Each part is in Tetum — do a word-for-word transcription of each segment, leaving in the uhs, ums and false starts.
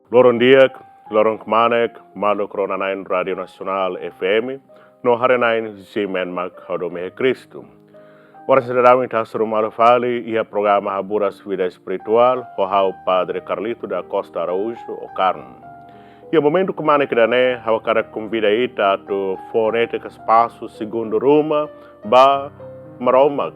Loron di'ak, loron kmanek, maluk rona-na'in Rádiu Nasionál F M, no haree-na'in G M N mak ha'u hadomi iha Kristu. Oras ida-ne'e ita hasoru malu fali iha programa Haburas Vida Espirituál, ho ha'u Padre Carlito da Costa Araújo Ocarmo. Iha momentu kmanek ida-ne'e, ha'u hakarak konvida ita atu fó netik espasu segundu ruma ba Maromak,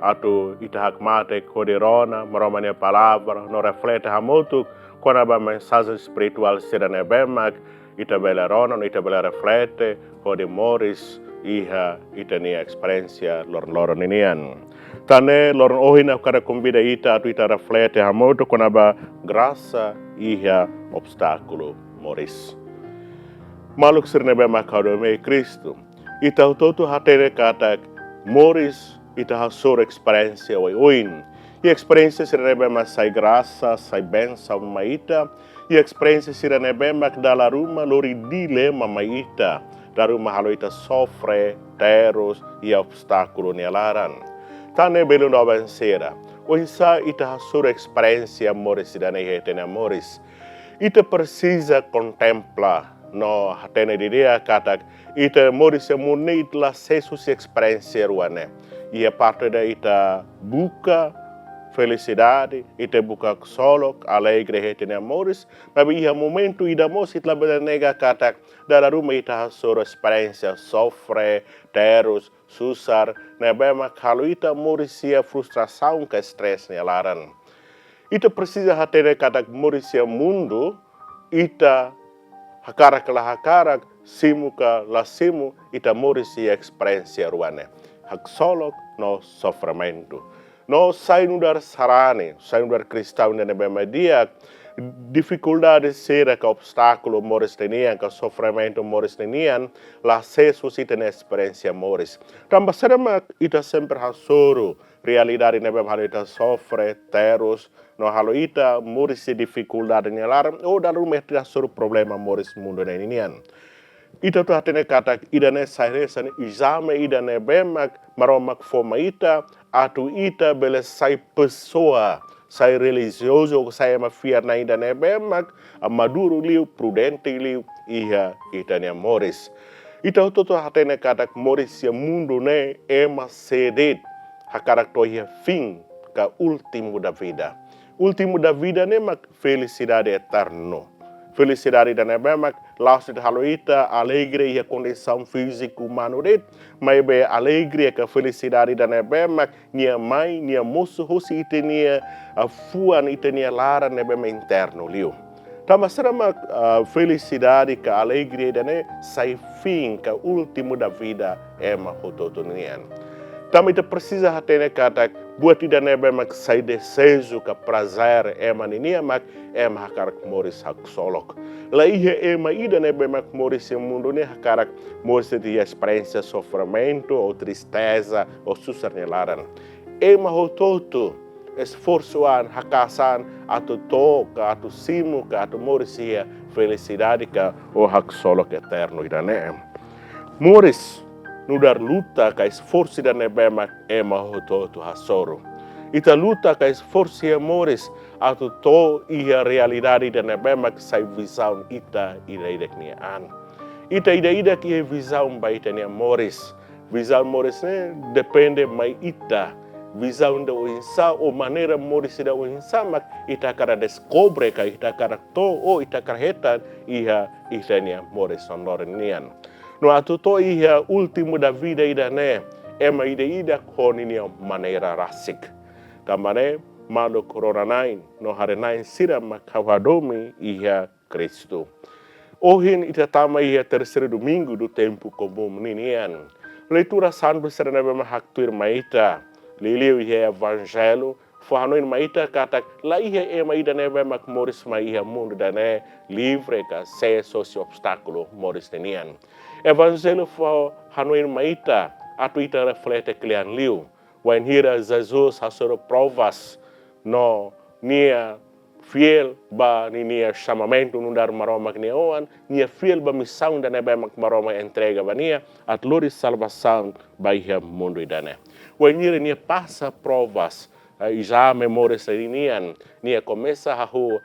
atu ita hakmatek hodi rona Maromak nia palavra no reflete hamutuk kona-ba mensajen espirituál sira ne'ebé mak ita bele rona no ita bele reflete hodi moris iha ita-nia esperiénsia loron-loron ninian. Tan ne'e loron ohin ha'u hakarak konvida ita atu ita reflete hamutuk kona-ba grasa iha obstákulu moris. Maluk sira ne'ebé mak ha'u hadomi iha Kristu, ita hotu-hotu hatene katak moris ita hasoru esperiénsia oioin. I esperiénsia sira ne'ebé mak sai grasa, sai bensaun mai ita, i esperiénsia sira ne'ebé mak dala ruma lori dilema mai ita, dala ruma halo ita sofre, terus, iha obstákulu nia laran. Tan ne'e belun doben sira, oinsá ita hasoru esperiénsia moris ida-ne'e iha ita-nia moris? Ita presiza kontempla no hatene didi'ak katak ita moris iha mundu ne'e ita la sees husi esperiénsia rua ne'e. Iha parte ida ita buka felisidade, ita buka ksolok, alegre iha ita-nia moris, maibé iha momentu ida mós ita labele nega katak dala ruma ita hasoru esperiénsia sofre, terus, susar, ne'ebé mak halo ita moris iha frustrasaun ka estrés nia laran. Ita presiza hatene katak moris iha mundu, ita hakarak ka la hakarak, simu ka la simu, ita moris iha esperiénsia rua ne'e, haksolok no sofrimentu. No sai nu'udar sarani, sai nu'udar kristaun ida ne'ebé mak di'ak, difikuldade sira ka obstákulu moris ninian, ka sofrimentu moris ninian, la sees husi ita-nia esperiénsia moris. Tanba saida mak ita sempre hasoru realidade ne'ebé mak halo ita sofre, terus, no halo ita moris iha difikuldade nia laran, ou dala ruma ita hasoru problema moris mundu ne'e ninian? Ita hotu hatene katak ida-ne'e sai hanesan ezame ida ne'ebé mak Maromak fó mai ita, atu ita bele sai pesoa, sai relijiozu, ou sai ema fiar-na'in ida ne'ebé mak maduru liu, prudente liu iha ita-nia moris. Ita hotu-hotu hatene katak moris iha mundu ne'e ema sé de'it hakarak to'o iha fim ka últimu da vida. Últimu da vida ne'e mak felisidade eternu. Felisidade ida ne'ebé mak la'ós de'it halo ita alegre iha kondisaun fíziku umanu de'it, maibé alegre ka felisidade ida ne'ebé mak nia mai, nia mosu husi ita-nia, ah, fuan, ita-nia laran ne'ebé mak internu liu. Tanba saida mak, ah, felisidade ka alegre ida-ne'e sai fim ka últimu da vida ema hotu-hotu nian? Tanba ita presiza hatene katak buat ida ne'ebé mak sai dezeju ka prazer ema ninian mak ema hakarak moris haksolok. La iha ema ida ne'ebé mak moris iha mundu ne'e hakarak moris iha esperiénsia sofrimentu ou tristeza ou susar nia laran. Ema hotu-hotu esforsu an, haka'as an atu to'o ka atu simu ka atu moris iha felisidade ka ou haksolok eternu ida-ne'e. Moris nu'udar luta ka esforsu ida ne'ebé mak ema hotu-hotu hasoru. Ita luta ka esforsu iha moris atu to'o iha realidade ida ne'ebé mak sai vizaun ita ida-idak nia an. Ita ida-idak iha vizaun ba ita-nia moris. Vizaun moris ne'e depende mai ita. Vizaun ida oinsá ou maneira moris ida oinsá mak ita hakarak deskobre ka ita hakarak to'o ou ita hakarak hetan iha ita-nia moris loron-loron nian. No atu to'o iha últimu da vida ida-ne'e, ema ida-idak ho ninia maneira rasik. Tanba ne'e, maluk rona-na'in no haree-na'in sira mak ha'u hadomi iha Kristu, ohin ita tama iha terceiro domingo do tempo comum ninian. Leitura santu sira ne'ebé mak haktuir mai ita, liuliu iha Evanjellu, fó hanoin mai ita katak la iha ema ida ne'ebé mak moris mai iha mundu ida-ne'e livre ka sees husi obstákulu moris ninian. Evanjellu fó hanoin mai ita atu ita reflete kle'an liu. Wainhira Jesus hasoru provas no nia fiél ba ninia xamamentu nu'udar Maromak nia oan, nia fiél ba misaun ida ne'ebé mak Maromak entrega ba nia, atu lori salvasaun ba iha mundu ida-ne'e. Wainhira nia pasa provas, eh, ezame moris ninian, nia komesa hahú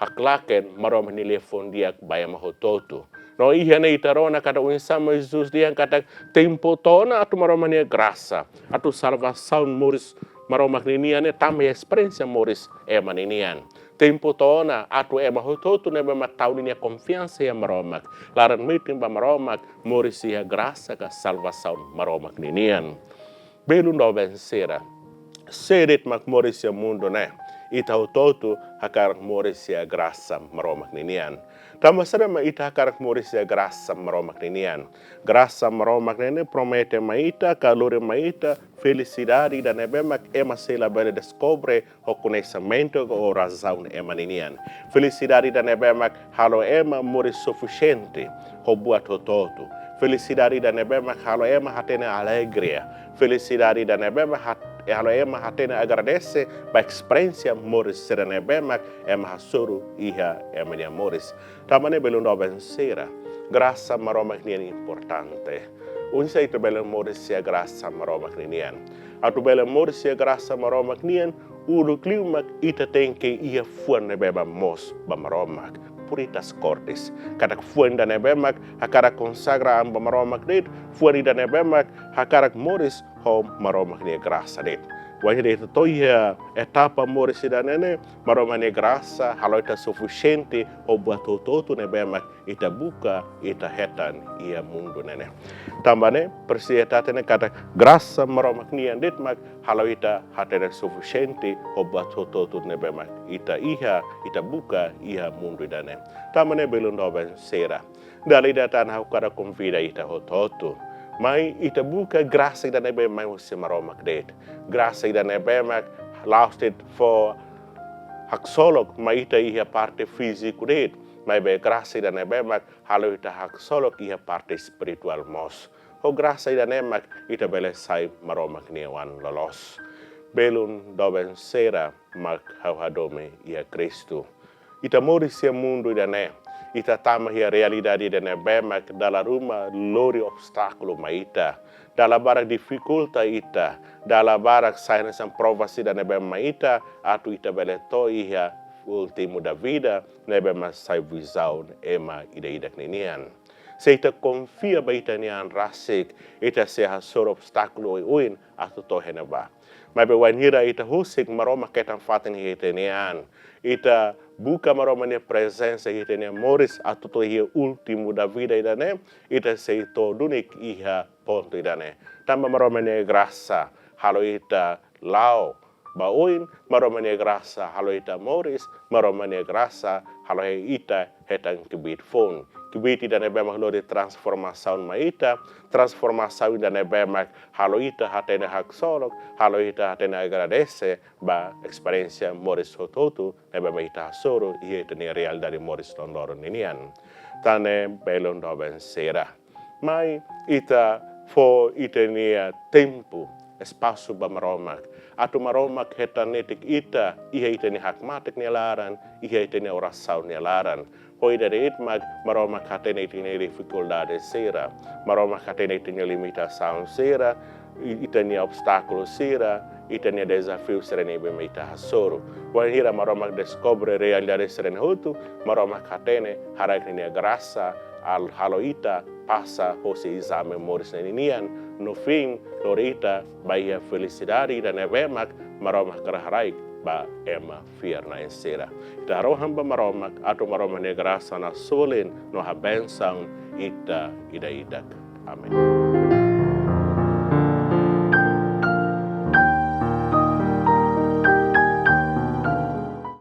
haklaken Maromak nia liafuan di'ak ba ema hotu-hotu. No iha ne'e ita rona katak oinsá mak Jesus dehan katak tempu to'o ona atu Maromak nia grasa, atu salvasaun moris Maromak ninian ne'e tama iha esperiénsia moris ema ninian. Tempu to'o ona atu ema hotu-hotu ne'ebé mak tau ninia konfiansa iha Maromak, laran metin ba Maromak, moris iha grasa ka salvasaun Maromak ninian. Belun doben sira, sé de'it mak moris iha mundu ne'e, ita hotu-hotu hakarak moris iha grasa Maromak ninian. Tanba saida mak ita hakarak moris iha grasa Maromak ninian? Grasa Maromak ne'e promete mai ita, ka lori mai ita felisidade ida ne'ebé mak ema sei labele deskobre ho koñesimentu ka razaun ema ninian. Felisidade ida ne'ebé mak halo ema moris sufisiente ho buat hotu-hotu. Felisidade ida ne'ebé mak halo ema hatene alegria. Felisidade ida ne'ebé mak hat-, halo ema hatene agradese ba esperiénsia moris sira ne'ebé mak ema hasoru iha ema nia moris. Tanba ne'e belun doben sira, grasa Maromak nian importante. Oinsá ita bele moris iha grasa Maromak ninian? Atu bele moris iha grasa Maromak nian, uluk liu mak ita tenke iha fuan ne'ebé mak moos ba Maromak, puritas cordis. Katak fuan ida ne'ebé mak hakarak konsagra an ba Maromak de'it, fuan ida ne'ebé mak hakarak moris ho Maromak nia grasa de'it. Wainhira ita to'o iha etapa moris ida-ne'e ne'e, Maromak nia grasa halo ita sufisiente ho buat hotu-hotu ne'ebé mak ita buka, ita hetan iha mundu ne'e ne'e. Tanba ne'e, presiza ita hatene katak grasa Maromak nian de'it mak halo ita hatene sufisiente ho buat hotu-hotu ne'ebé mak ita iha, ita buka iha mundu ida-ne'e. Tanba ne'e belun doben sira, dala ida tan ha'u hakarak konvida ita hotu-hotu. Mai ita buka grasa ida ne'ebé mai husi Maromak de'it. Grasa ida ne'ebé mak la'ós de'it fó haksolok mai ita iha parte fíziku de'it. Maibé grasa ida ne'ebé mak halo ita haksolok iha parte espirituál mós. Ho grasa ida-ne'e mak ita bele sai Maromak nia oan loloos. Belun doben sira mak ha'u hadomi iha Kristu. Ita moris iha mundu ida-ne'e, ita tama iha realidade ida ne'ebé mak dala ruma lori obstákulu mai ita. Dala barak difikulta ita, dala barak sai hanesan provas ida ne'ebé mai ita, atu ita bele to'o iha últimu da vida, ne'ebé mak sai vizaun ema ida-idak ninian. Se ita konfia ba ita-nia an rasik, ita sei hasoru obstákulu oioin atu to'o iha ne'ebá. Maibé wainhira ita husik Maromak hetan fatin iha ita-nia an, ita buka Maromak nia prezensa iha ita-nia moris atu to'o iha últimu da vida ida-ne'e, ita sei to'o duni iha pontu ida-ne'e. Tanba Maromak nia grasa halo ita la'o ba oin, Maromak nia grasa halo ita moris, Maromak nia grasa halo ita hetan kbiit foun. Kbiit ida ne'ebé mak lori transformasaun mai ita, transformasaun ida ne'ebé mak halo ita hatene haksolok, halo ita hatene agradese ba esperiénsia moris hotu-hotu ne'ebé mak ita hasoru iha ita-nia realidade moris loron-loron ninian. Tan ne'e belun doben sira, mai ita fó ita-nia tempu, espasu ba Maromak, atu Maromak hetan netik ita iha ita-nia hakmatek nia laran, iha ita-nia orasaun nia laran. Ho ida de'it mak Maromak hatene ita-nia difikuldade sira, Maromak hatene ita-nia limitasaun sira, i-, ita-nia obstákulu sira, ita-nia dezafiu sira ne'ebé mak ita hasoru. Wainhira Maromak deskobre realidade sira-ne'e hotu, Maromak hatene, haraik nia grasa, al-, halo ita pasa hosi ezame moris ne'e ninian, no fin, lori ita ba iha felisidade ida ne'ebé mak Maromak haraik ba ema fiar-na'in sira. Ita harohan ba Maromak, atu Maromak nia grasa nasolin no habensaun ita ida-idak. Amen.